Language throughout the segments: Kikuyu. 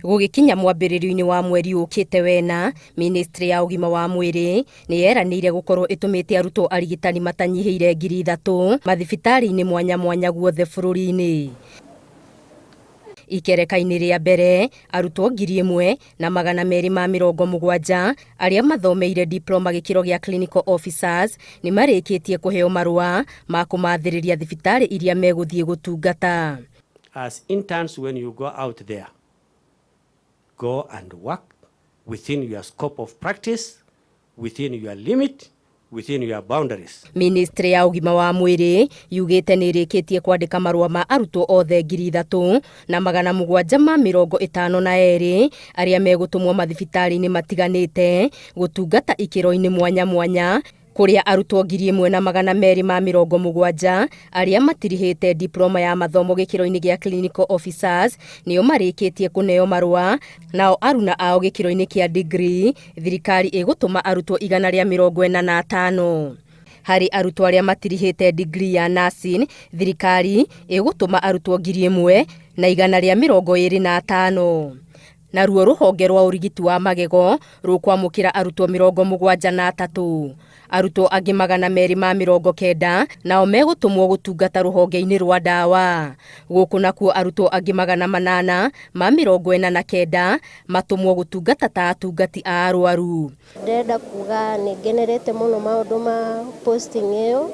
Gũgĩkinya mwambĩrĩrio-inĩ wa mweri ũkĩte wena, Ministry ya ũgima wa mwĩrĩ nĩ yeranĩire gũkorwo ĩtũmĩte arutwo arigitani matanyihĩire 3,000 mathibitarĩ-inĩ mwanya mwanya guothe bũrũri-inĩ. Ikereka-inĩ rĩa mbere, arutwo 1,270 arĩa mathomeire diploma gĩkĩro gĩa clinical officers nĩ marĩkĩtie kũheo marũa ma kũmathĩrĩria thibitarĩ iria megũthiĩ gũtungata. As interns, when you go out there, go and work within your scope of practice, within your limit, within your boundaries. Ministry ya ũgima wa mwĩrĩ yugĩte nĩ ĩrĩkĩtie kwandĩka marũa ma arutwo othe 3,752 arĩa megũtũmwo mathibitarĩ-inĩ matiganĩte gũtungata ikĩro-inĩ mwanya mwanya, kũrĩa arutwo 1,270 arĩa matirihĩte diploma ya mathomo gĩkĩro-inĩ gĩa clinical officers nĩo marĩkĩtie kũneo marũa, nao aruna ao gĩkĩro-inĩ kĩa degree thirikari ĩgũtũma arutwo 145. Harĩ arutwo arĩa matirihĩte degree ya nursing, thirikari ĩgũtũma arutwo 1,125, naruo rũhonge rwa ũrigiti wa magego rũkwamũkĩra arutwo 73. Arutwo angĩ 290 nao megũtũmwo gũtungata rũhonge-inĩ rwa ndawa. Gũkũ nakuo arutwo angĩ 849 matũmwo gũtungata ta atungati a arwaru. Ndĩrenda kuga nĩ ngenerete mũno maũndũ ma posting ĩyo,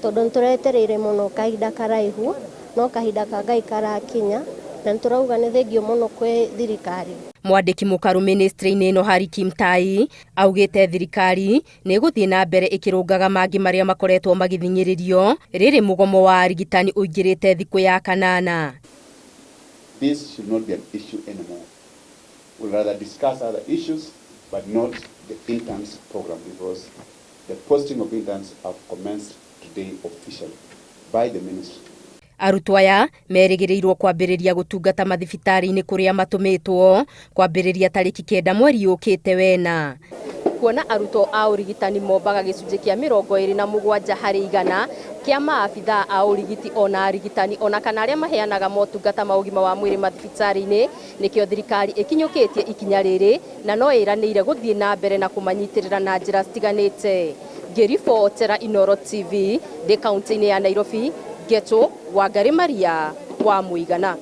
tondũ nĩ tũretereire mũno kahinda karaihu, no kahinda ka Ngai karakinya, na nĩ tũrauga nĩ thengiũ mũno kwĩ thirikari. Mwandĩki mũkaru ministry-inĩ ĩno Harry Kimtai augĩte thirikari nĩ ĩgũthiĩ na mbere ĩkĩrũngaga mangĩ marĩa makoretwo magĩthing'ĩrĩrio rĩrĩ mũgomo wa arigitani ũingĩrĩte thikũ ya kanana. This should not be an issue anymore. We'll rather discuss other issues, but not the interns program, because the posting of interns have commenced today officially by the ministry. Arutwo aya merĩgĩrĩirwo kwambĩrĩria gũtungata mathibitarĩ-inĩ kũrĩa matũmĩtwo kwambĩrĩria tarĩki 9 mweri ũkĩte wena. Kuona arutwo a ũrigitani mombaga gĩcunjĩ kĩa 27 harĩ igana kĩa maabithaa a ũrigiti ona arigitani ona kana arĩa maheanaga motungata ma ũgima wa mwĩrĩ mathibitarĩ-inĩ, nĩkĩo thirikari ĩkinyũkĩtie ikinya rĩrĩ na no ĩranĩire gũthiĩ na mbere na kũmanyitĩrĩra na njĩra citiganĩte. Ngĩribotera Inooro TV ndĩ kaunti-inĩ ya Nairobi, Ngeto Wangari Maria wa Mũigana.